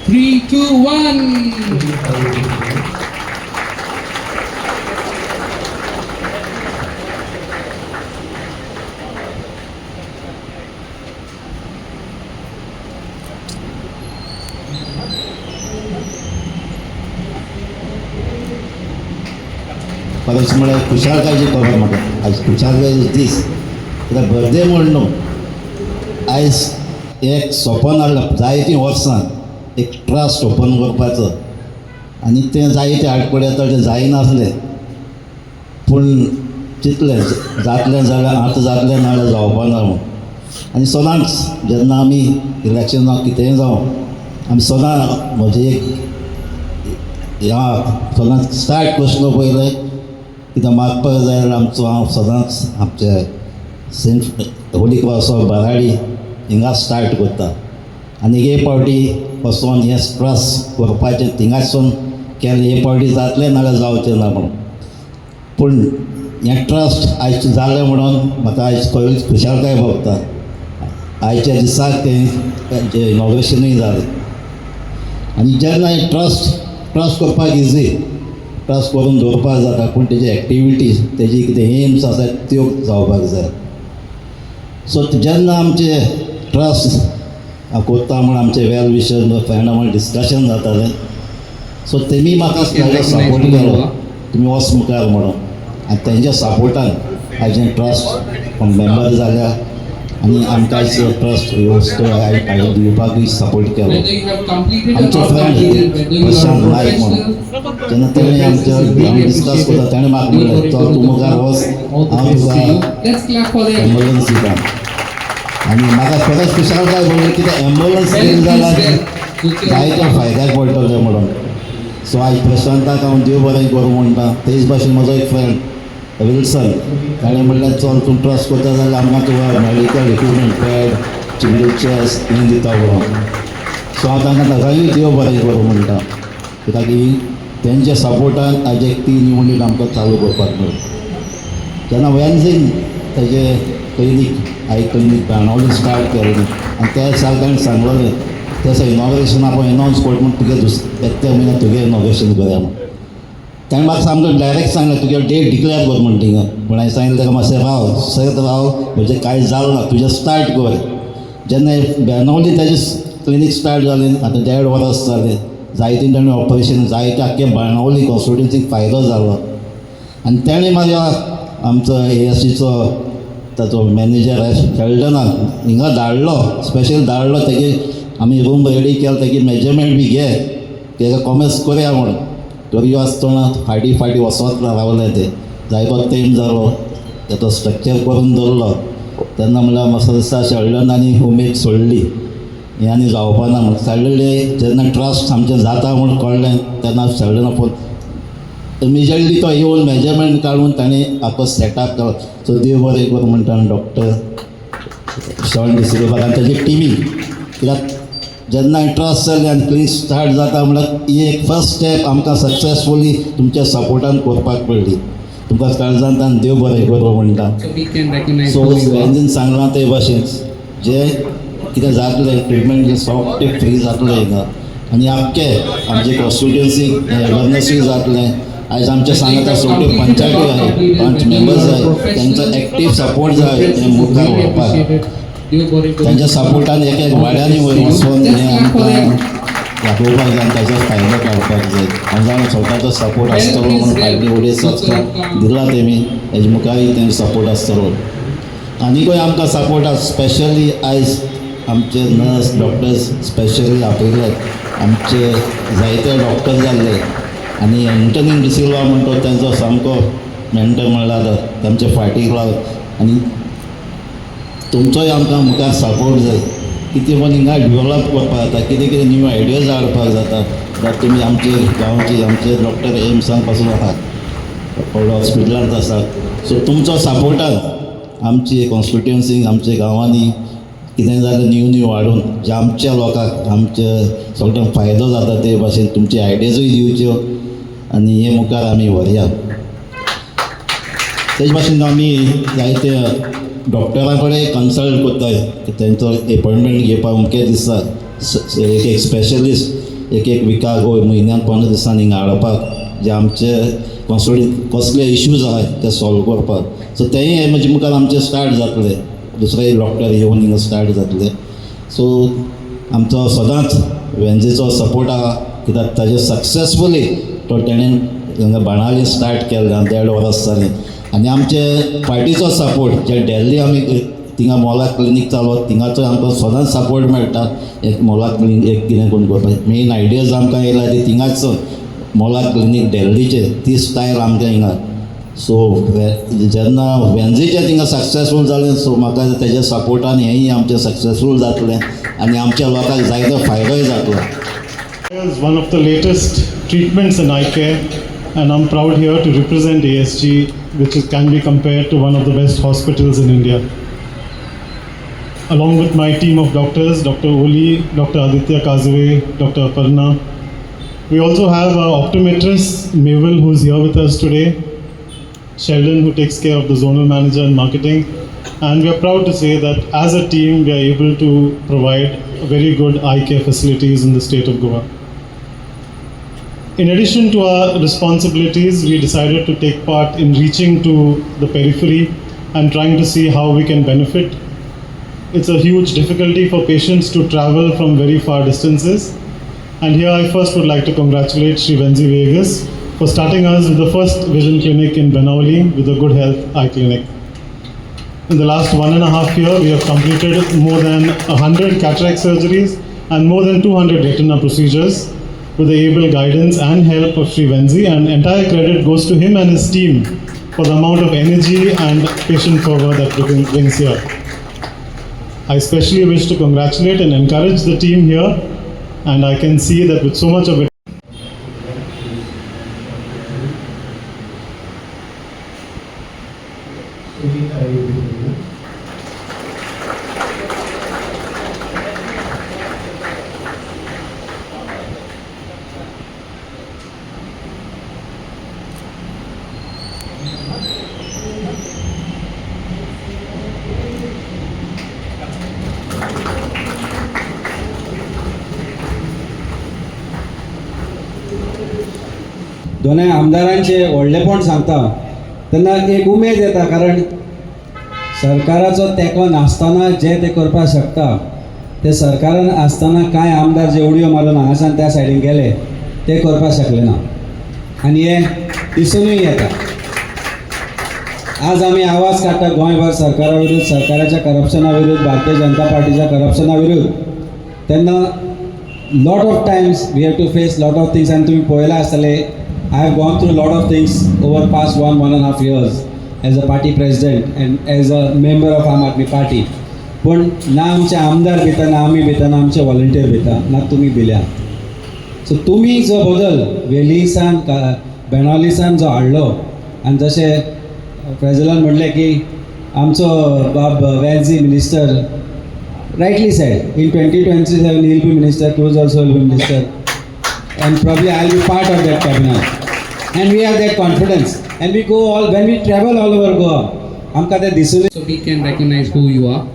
3, 2, 1. परस म्हळ्यार खुशालकायची खबर म्हाका. आयज खुशालकायचो दीस, कित्याक बर्थडे म्हण न्हू, आयज एक सपन हाडलां जायतीं वर्सां एक ट्रस्ट ओपन करपाचो आनी तें जायते आडखळी येता, तें जायनासलें. पूण चिंतलें जातलें जाल्यार आतां जातलें, नाजाल्यार जावपा ना म्हूण. आनी सदांच जेन्ना आमी इलेक्शन जावं कितेंय जावं, आमी सदां म्हजें एक ह्या सदांच स्टार्ट प्रश्न पयलें कितें मागपाक जाय जाल्यार आमचो हांव सदांच आमचे सेंट होली क्रॉस ऑफ बाराडी हिंगा स्टार्ट करता. आनी हे फावटी वचोन हें ट्रस्ट करपाचें थिंगासून केलें. हे फावटी जातलें नाजाल्यार जावचें ना म्हणून, पूण हें ट्रस्ट आयज जालें म्हणून म्हाका आयज खंय खुशालकाय भोगता. आयच्या दिसाक तें तेंचें इनॉग्रेशनूय जालें. आनी जेन्ना हें ट्रस्ट करपाक इजी, ट्रस्ट करून दवरपाक जाता, पूण तेजी एक्टिविटीज, तेजी कितें एम्स आसा त्यो जावपाक जाय. सो जेन्ना आमचे ट्रस्ट करता म्हूण आमचे वेल विशर्स, फ्रेंडा म्हूण डिस्कशन जातालें, सो तेमी म्हाका सपोर्ट केलो, तुमी वच मुखार म्हणून. आनी तेंच्या सपोर्टान आयज हें ट्रस्ट मेंबर जाल्या आनी आमकां आयज ट्रस्ट ही वस्तू आयज दिवपाकूय सपोर्ट केलो. Whether you have completed or आमचो not friend completed, whether you are a Prashant Naik म्हणून, professional, जेन्ना तेणें आमच्या आमी डिस्कस करता, तेणें म्हाका म्हणलें, चल तूं मुखार वच, all the हांव best to तुका you. Let's clap for them. Ambulance दिता. आनी म्हाका खरेंच खुशालकाय भोगली, कित्याक एम्बुलन्स दिली Health is जाल्यार wealth. So, जायत्या फायद्याक पडटलें म्हणून. सो आयज प्रशांताक हांव देव बरें करूं म्हणटा. तेच भाशेन म्हजो एक फ्रेंड विल्सन, ताणें म्हणलें, चल तूं ट्रस्ट करता जाल्यार आमकां तुका मेडिकल इक्विपमेंट, पॅड, चिमडी चेयर्स हें दिता म्हणून. सो हांव तांकां ताकाय देव बरें करूं म्हणटा, कित्याक ही तेंच्या सपोर्टान आयज एक तीन युनीट आमकां चालू करपाक मेळ्ळें. जेन्ना वेन्झीन तेजे clinic, I clinic Benaulim start केलें आनी त्या दिसा ताणें सांगलेलें, त्या दिसा इनॉग्रेशन आपूण एनावन्स कर म्हूण, तुगे दुसऱ्या त्या म्हयन्याक तुगे इनॉग्रेशन करया म्हूण. ताणें म्हाका सामको डायरेक्ट सांगलें, तुगे डेट डिक्लेअर कर म्हण थिंगा. पूण हांवें सांगलें ताका, मातशें राव, सगळें राव, म्हजें कांय जालें ना, तुजें स्टार्ट कर. जेन्ना बेनावली ताजें क्लिनीक स्टार्ट जालें, आतां देड वर्स जालें, जायतीं ताणें ऑपरेशन, जायते आख्खे बाणावली कॉन्स्टिट्युन्सीक फायदो जालो. आनी तेणें मागीर आमचो एएससीचो ताचो मॅनेजर शेल्डनाक हिंगा धाडलो, स्पेशल धाडलो. तेगे आमी रूम रेडी केलो, तेगे मेजरमेंट बी घे, तेका कॉमर्स करया म्हणून. तरी आसतना फाटीं फाटीं वचत रावले ते, जायतो तेंप जालो तेचो स्ट्रक्चर करून दवरलो. तेन्ना म्हणल्यार म्हाका दिसता शेल्डन आनी उमेद सोडली, हें आनी जावपा ना म्हण. सडनली जेन्ना ट्रस्ट आमचें जाता म्हूण कळ्ळें, तेन्ना शेल्डना फोन इमिजिएटली तो येवन मेजरमेंट काडून ताणें आपलो सेटअप केलो. सो देव बरें करूं म्हणटा डॉक्टर शॉन डिसिल्वा आनी ताजी टिमी, कित्याक जेन्ना ट्रस्ट जालें आनी क्लिनीक स्टार्ट जाता म्हणल्यार ही एक फर्स्ट स्टेप आमकां सक्सेसफुली तुमच्या सपोर्टान करपाक पडली. तुमकां काळजांत देव बरें करूं म्हणटा. So we can recognize so who you are. वेंजीन सांगलां ते भाशेन जे कितें जातलें ट्रिटमेंट जें सोगळें फ्री जातलें हिंगा आनी आख्खे आमचे कॉन्स्टिट्युन्सीक एवेरनसूय जातलें. आयज आमच्या सांगाता सगळ्यो पंचायती आहाय, पंच मेंबर्स जाय, तेंचो एक्टीव सपोर्ट जाय हें मुखार व्हरपाक. तेंच्या सपोर्टान एक एक वाड्यांनी वयर वचोन हें आमकां दाखोवपाक जाय आनी ताचो फायदो काडपाक जाय. हांव जाणा स्वताचो सपोर्ट आसतलो म्हणून फाटली उलयत आसतना दिला तेमी, हेजे मुखारूय तेंचो सपोर्ट आसतलो. आनीकूय आमकां सपोर्ट आसा. स्पेशली आयज आमचे नर्स, डॉक्टर्स स्पेशली आपयले, आमचे जायते डॉक्टर जाल्ले आनी एंटनी डिसिल्वा म्हणटो तेंचो सामको मेंटर म्हणल्यार तांचे फाटीक लाग. आनी तुमचोय आमकां मुखार सपोर्ट जाय. कितें पण हिंगा डेवलप करपाक जाता, कितें कितें न्यू आयडियाज हाडपाक जाता, जाल्यार तुमी आमचे गांवचे आमचे डॉक्टर एम्सान पासून आहात, व्हडल्या हॉस्पिटलांत आसात. सो तुमचो सपोर्टान आमची कॉन्स्टिट्युन्सी, आमच्या गांवांनी कितें जाल्यार न्यू न्यू हाडून जे आमच्या लोकांक आमच्या सगळ्यांक फायदो जाता ते भाशेन तुमचे आयडियाजूय दिवच्यो आनी हे मुखार आमी व्हरया. तेच भाशेन आमी जायते डॉक्टरा कडेन कन्सल्ट करताय, तेंचो एपॉयंटमेंट घेवपाक अमके दिसा एक एक स्पेशलिस्ट. एक एक विकाक वो म्हयन्यान 15 दिसांनी हिंगा हाडपाक जे आमचे कॉन्स्टिट्युएंट कसले इश्यूज आहाय ते सॉल्व करपाक. सो तेंय हे म्हणजे मुखार आमचें स्टार्ट जातलें, दुसरे डॉक्टर येवन हिंगा स्टार्ट जातले. सो आमचो सदांच वेंझीचो सपोर्ट आहा, कित्याक ताजें सक्सेसफुली तो तेणेन हांगा बाणावली स्टार्ट केल्लें 1.5 वर्स जालीं. आनी आमचे पार्टीचो सपोर्ट जे दिल्ली आमी थिंगा मोला क्लिनीक चालवत थिंगाचो आमकां सदांच सपोर्ट मेळटा. एक मोला क्लिनीक एक कितें करून करपाक मेन आयडियाज आमकां येयला ती थिंगाच मोला क्लिनीक दिल्लीचे ती स्टायल आमकां हिंगा. सो जेन्ना वेंझीचें थिंगा सक्सेसफूल जालें, सो म्हाका तेज्या सपोर्टान हेंय आमचें सक्सेसफूल जातलें आनी आमच्या लोकांक जायतो फायदोय जातलो. Is one of the latest treatments in eye care, and I'm proud here to represent ASG, which can be compared to one of the best hospitals in India. Along with my team of doctors, Dr. Oli, Dr. Aditya Kazwe, Dr. Aparna. We also have our optometrist, Mabel, who's here with us today, Sheldon, who takes care of the zonal manager and marketing. And we are proud to say that as a team, we are able to provide very good eye care facilities in the state of Goa. In addition to our responsibilities, we decided to take part in reaching to the periphery and trying to see how we can benefit. It's a huge difficulty for patients to travel from very far distances. And here I first would like to congratulate Shri Venzy Viegas for starting us with the first vision clinic in Benaulim with the Good Health Eye Clinic. In the last 1.5 year, we have completed more than 100 cataract surgeries and more than 200 retina procedures with the able guidance and help of Shri Venzy, and entire credit goes to him and his team for the amount of energy and patient fervor that brings here. I especially wish to congratulate and encourage the team here, and I can see that with so much of it. दोनूय आमदारांचे व्हडलेपण सांगता तेन्ना एक उमेद येता, कारण सरकाराचो तेंको नासतना जे ते करपाक शकता ते सरकारान आसतना कांय आमदार जे उडयो मारून हांगासान त्या सायडीन गेले ते करपाक शकले ना, आनी हें दिसुनूय येता. आज आमी आवाज काडटा गोंयभर सरकारा विरुद्ध, सरकाराच्या करप्शना विरुद्ध, भारतीय जनता पार्टीच्या करप्शना विरुद्ध. तेन्ना lot of times we have to face lot of things, आनी तुमी पळयलां आसतलें, I have gone through lot of things over past 1.5 years as a party president and as a member of Aam Aadmi Party. पूण ना आमचे आमदार भिता, ना आमी भिता, ना आमचे वॉलंटियर भिता, ना तुमी भिल्या. सो तुमी जो बदल वेलीसान बेणावलीसान जो हाडलो, आनी जशें प्रेजलान म्हणलें की आमचो बाब Venzy minister rightly said, in 2027 he will be minister, Cruz also will be minister, and probably I will be part of that cabinet. And we have that confidence, and we go all, when we travel all over Goa, आमकां तें दिसून. So we can recognize who you are.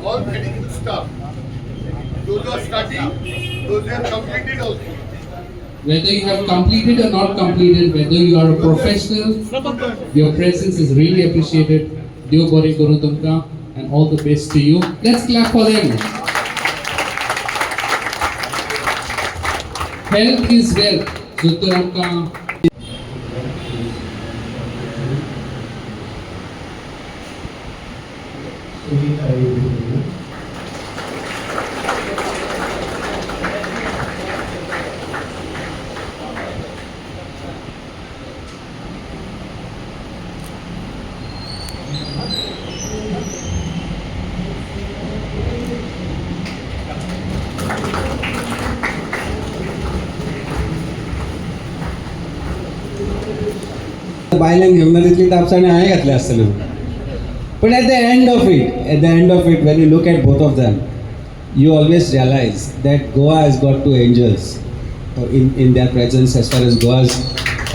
All medical staff, those who are starting, those who have completed also. Whether you have completed or not completed, whether you are a professional, your presence is really appreciated. देव बरें करूं तुमकां, and all the best to you. Let's clap for them. Health is wealth. जर तर आमकां बायलांक घेवंक ना तितली तापसाणी हांवें घातली आसतली. पण at the end of it, at the end of it, when you look at both of them, you always realize that Goa has got two angels in their presence as far as Goa's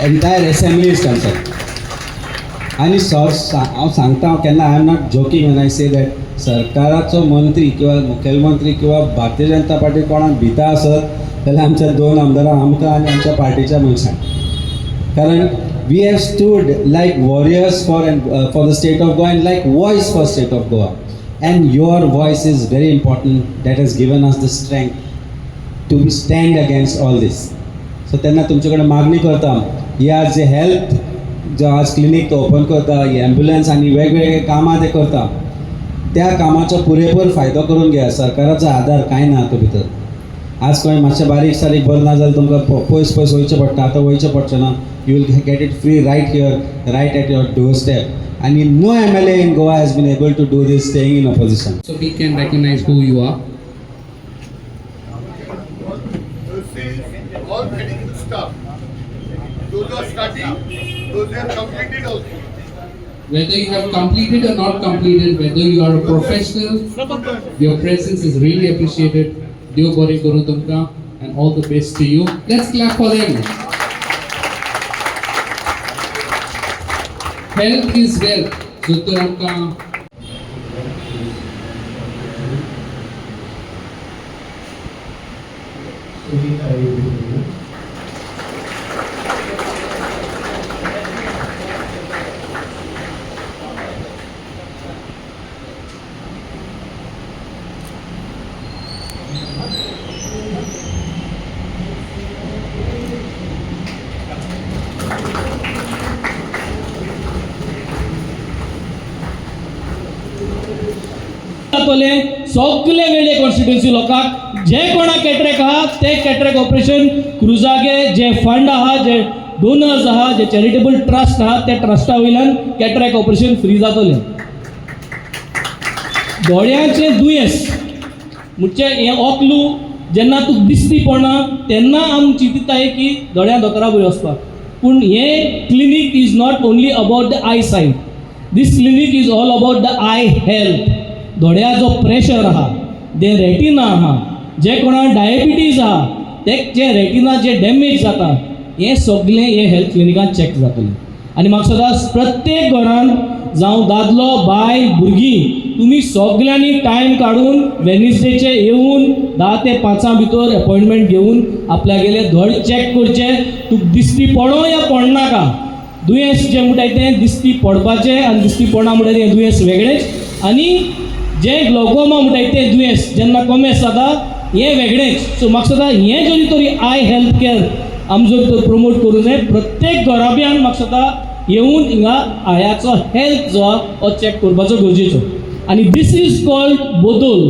entire assembly is concerned. आनी sir हांव सांगता केन्ना, I am not joking when I say that, सरकाराचो मंत्री किंवा मुखेलमंत्री किंवा Bharatiya Janata party कोणाक भिता आसत जाल्यार आमच्या दोन आमदारांक, आमकां आनी आमच्या पार्टीच्या मनशांक, कारण we have stood like warriors for the state of Goa and like voice for state of Goa, and your voice is very important, that has given us the strength to stand against all this. So तेन्ना तुमचे कडेन मागणी करता, ही आज जे health जो आज clinic तो open करता, ही एम्बुलन्स आनी वेगवेगळे कामां ते करता, त्या कामाचो पुरेपूर फायदो करून घेया. सरकाराचो आदार कांय ना हातूंत भितर. आज खंय मातशें बारीक सारीक बरें ना जाल्यार तुमकां पयस पयस वयचें पडटा, आतां वयचें पडचें ना. You will get it free right here, right at your door step. आनी no MLA in Goa has been able to do this staying in opposition. So we can recognize who you are. This is all medical staff. Those who are starting, those who have completed also. Whether you have completed or not completed, whether you are a professional, your presence is really appreciated. देव बरें करूं तुमकां and all the best to you. Let's clap for them. Health is wealth. जर तर आमकां जातले सगळे वेळे कॉन्स्टिट्युन्सी लोकांक जे कोणाक कॅटरेक्ट आहा ते कॅटरेक्ट ऑपरेशन क्रुजागे जे फंड आहा, जे डोनर्स आहा, जे चॅरिटेबल ट्रस्ट आहा, त्या ट्रस्टा वयल्यान कॅटरेक्ट ऑपरेशन फ्री जातलें. दोळ्यांचें दुयेंस म्हणजे हें ओकलू जेन्ना तुका दिसती पडना तेन्ना आमी चिंतताय की दोळ्यां दोतोरा वयर वचपाक, पूण हें clinic is not only about the eye sight, this clinic is all about the eye health. दोळ्याचो pressure आहा, जे रेटिना आहा, जे कोणाक डायबिटीज आहा ते जे रेटिना जे डॅमेज जाता, हें सगळें हे हेल्थ क्लिनिकान चॅक जातलें. आनी म्हाका सदांच प्रत्येक घरान जावं दादलो बायल भुरगीं तुमी सगल्यांनी टायम काडून वेनसडेचे येवन 10 ते 5 भितर अपॉयंटमेंट घेवन आपल्यागेले धड चॅक करचे. तुका दिसती पडो या पडनाका, दुयेंस जें म्हणटाय तें दिसती पडपाचें आनी दिसती पडना म्हणटाय तें दुयेंस वेगळेंच, आनी जें ग्लोकोमा म्हणटाय तें दुयेंस जेन्ना कोमेस जाता हें वेगळेंच. सो म्हाका दिसता हें जरी तरी I health care आमी जर तर प्रमोट करूं जाय प्रत्येक घराब्यान, म्हाका दिसता येवन हिंगा आयाचो हेल्थ जो आहा हो चॅक करपाचो गरजेचो. आनी this is called बदल,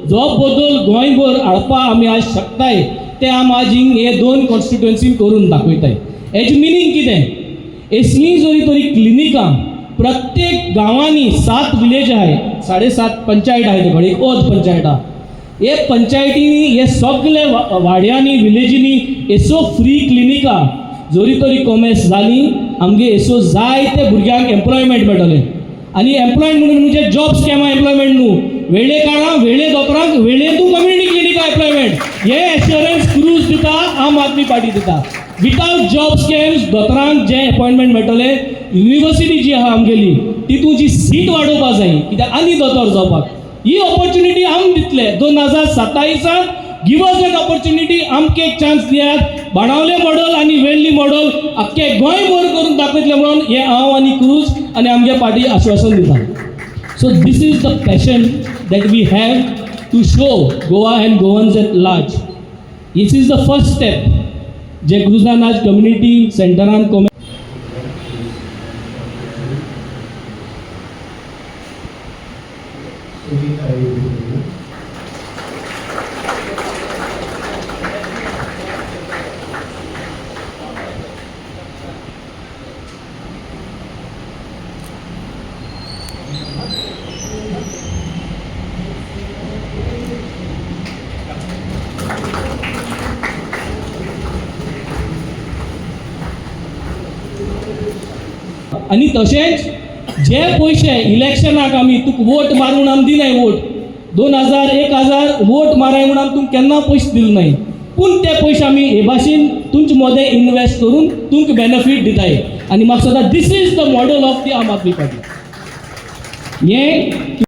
जो बदल गोंयभर हाडपा आमी आज शकताय ते आमी आज हिंग हे दोन कॉन्स्टिट्युएन्सीन करून दाखयताय. हेजें मिनींग कितें, असलीं जरी तरी क्लिनिकां प्रत्येक गांवांनी, 7 विलेज आहाय, 7.5 पंचायत आहाय, ते एक अर्द पंचायत आहा, हे पंचायतींनी हे सगळे वाड्यांनी विलेजींनी एसो फ्री क्लिनिकां जरी तरी कॉमेस जाली आमगे एसो जायते भुरग्यांक एम्प्लॉयमेंट मेळटलें. आनी एम्प्लॉयमेंट म्हणून म्हणजे जॉब स्कॅमा एम्प्लॉयमेंट न्हू, वेळे काळां वेळे दोतोरांक वेळेंतू कम्युनिटी क्लिनिकां एम्प्लॉयमेंट, हे एश्योरन्स क्रूज दिता, आम आदमी पार्टी दिता. वितावट जॉब स्कॅम्स दोतोरांक जे अपॉयंटमेंट मेळटलें, युनिवर्सिटी जी आहा आमगेली तितून जी सीट वाडोवपा जाय कित्याक आनी दोतोर जावपाक ही ऑपॉर्च्युनिटी आमी दितले. 2027 give us N opportunity, आमकां एक चान्स दियात. बाणावले मॉडल आनी वेर्ली मॉडल आख्खे गोंयभर करून दाखयतले म्हणून हें हांव आनी क्रूज आनी आमगे पार्टी आश्वासन दिता. So this is the passion that we have to show Goa and Goans at large. This is the first step जे क्रुजान आज कम्युनिटी सेंटरान आनी तशेंच जे पयशे इलेक्शनाक आमी तुका वोट मार म्हूण आमी दिनाय, वोट 2000 1000 वोट माराय म्हूण आमी तुमकां केन्ना पयशे दिले नाय, पूण ते पयशे आमी हे भाशेन तुमचे मदें इनवेस्ट करून तुमकां बेनिफीट दिताय. आनी म्हाका दिसता this is the model of the Aam Aadmi Party. हें